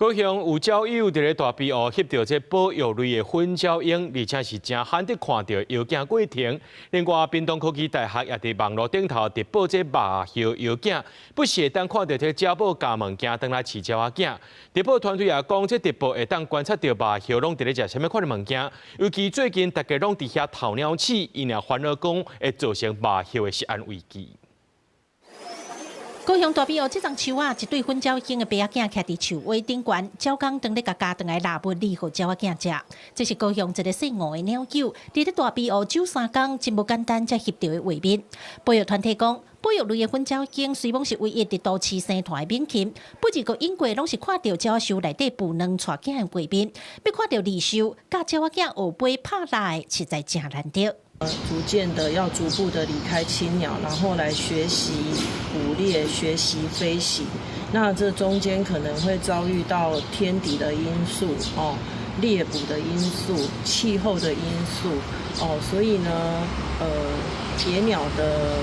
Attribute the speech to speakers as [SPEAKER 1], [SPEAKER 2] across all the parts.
[SPEAKER 1] 高雄有鳥友佇咧大埤湖翕著這保育類的粉鳥鶯，而且是誠罕得看著鷂囝過程。另外，屏東科技大學也佇網路頂頭直播這肉鴞鷂囝，不時會當看著這鳥母咬物件轉來飼鳥仔囝。直播團隊也講，這直播會當觀察著肉鴞攏佇咧食啥物款的物件。尤其最近大家攏佇遐投鳥鼠，𪜶也煩惱講會造成肉鴞的食安危機。
[SPEAKER 2] 高雄大埤湖這叢樹仔，一對粉鳥鶯的白仔囝徛佇樹尾頂懸，鳥工當咧共咬轉來獵物餌予鳥仔囝食。這是高雄一个姓吳的鳥友，佇咧大埤湖九三工真無簡單才翕著的畫面。保育團體講，保育類的粉鳥鶯雖罔是唯一佇都市生團的猛禽，不過隱過攏是看著鳥仔獸內底孵卵帶囝的畫面，欲看著離獸佮鳥仔囝學飛拍獵的，實在誠難得。
[SPEAKER 3] 逐漸的要逐步的離開親鳥，然後來學習捕獵、學習飛行。那這中間可能會遭遇到天敵的因素、哦，獵捕的因素、氣候的因素，哦，所以呢，野鳥的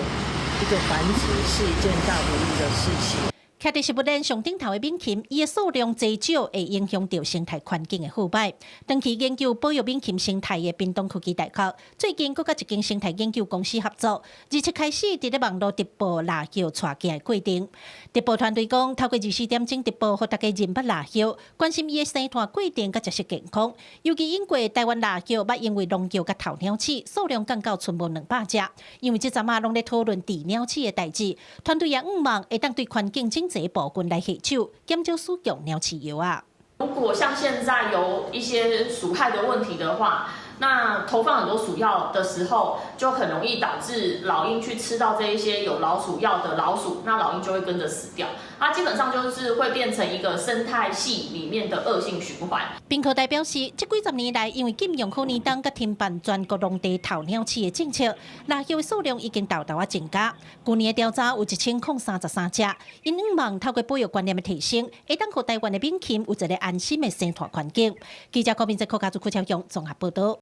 [SPEAKER 3] 一個繁殖是一件大不易的事情。
[SPEAKER 2] 徛佇食物鏈上頂頭的猛禽，伊的數量濟少會影響著生態環境的好䆀。長期研究保育猛禽生態的屏東科技大學，最近閣佮一間生態研究公司合作，27開始佇咧網路直播獵鴞帶囝的過程。直播團隊講，透過24點鐘直播，予大家認捌獵鴞，關心伊的生團過程佮食食健康。尤其隱過台灣獵鴞，捌因為農藥佮投鳥鼠，數量降到賰無200隻。因為這陣仔攏咧討論治鳥鼠的代誌，團隊也向望會當對環境整齊部分來下手，減少使用鳥鼠藥啊。
[SPEAKER 4] 如果像現在有一些鼠害的問題的話，那投放很多鼠藥的時候，就很容易導致老鷹去吃到這一些有老鼠藥的老鼠，那老鷹就會跟着死掉。它基本上就是會變成一個生態系裡面的惡性循環。
[SPEAKER 2] 屏科大表示，這幾十年來，因為禁用好年冬佮停辦全國農地投鳥鼠的政策，獵鴞的數量已經沓沓仔增加。舊年的調查有1033隻，𪜶向望透過保育觀念的提升，會當予台灣的猛禽有一個安心的生態環境。記者郭明哲、柯家祖、柯超雄綜合報導。